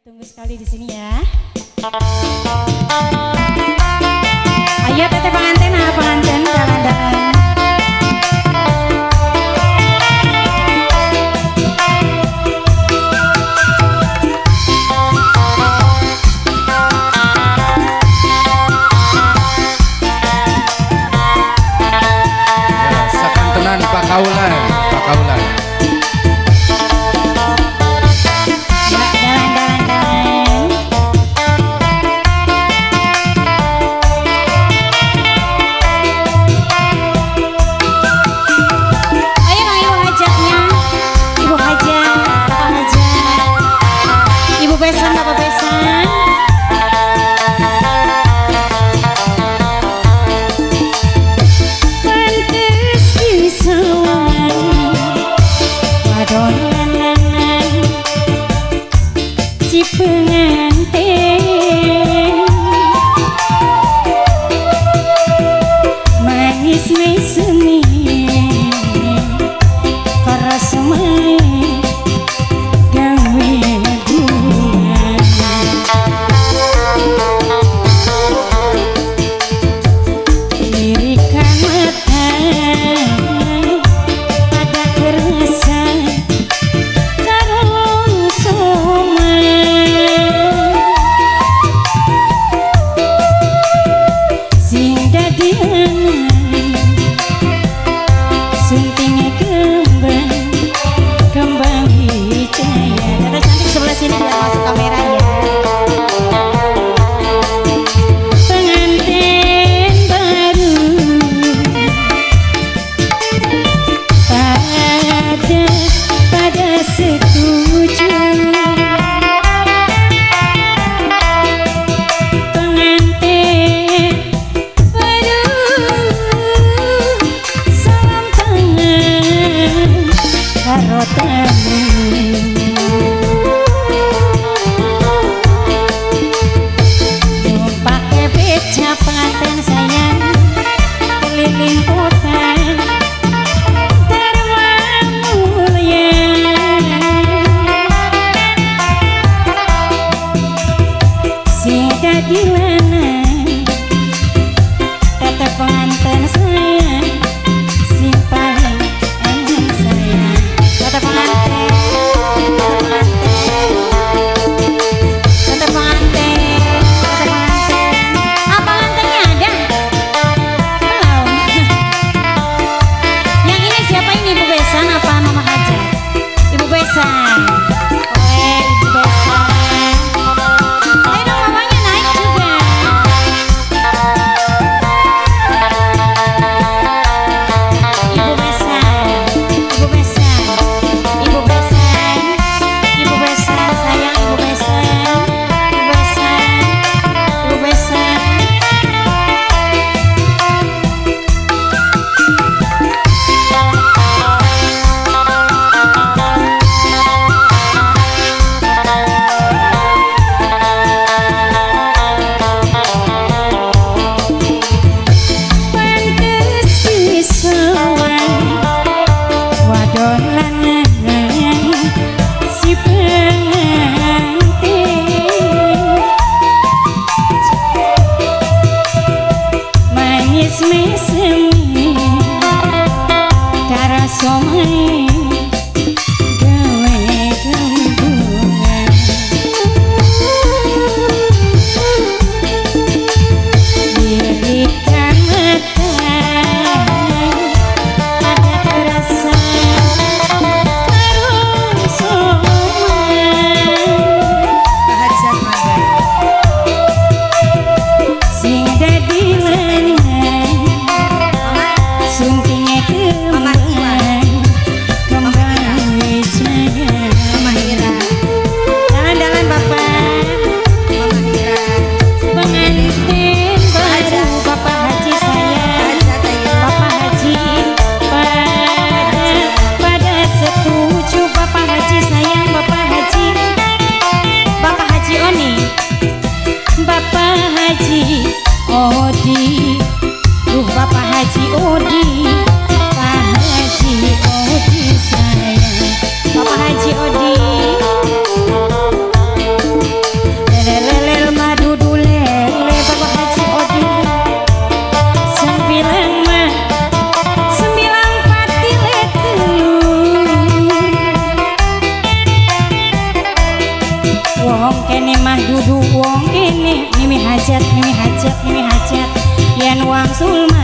Tunggu sekali di sini ya. Ayo teteh pengantin, ah, pengantin jalan-jalan. Ya, sakantenan Pakaulan, Pakaulan. Ya, jalan jalan jalan. Ayo Kang Ibu hajatnya. Ibu hajat, Pak hajat. Ibu besan, Bapak besan. Pantes disawan wadon lanangan si pengantin manis mesemi para semai gawe bunga lirikan mata pada kerasa karo soma sing dadi anak suntinge kembang kembang wijaya. Teteh cantik sebelah sini biar masuk kamera ya. Pengantin baru pada pada setuju, pengantin baru salam tangan karo tamu. Kene mah dudu wong kene. Mimi hajat, mimi hajat, mimi hajat. Yen wangsul.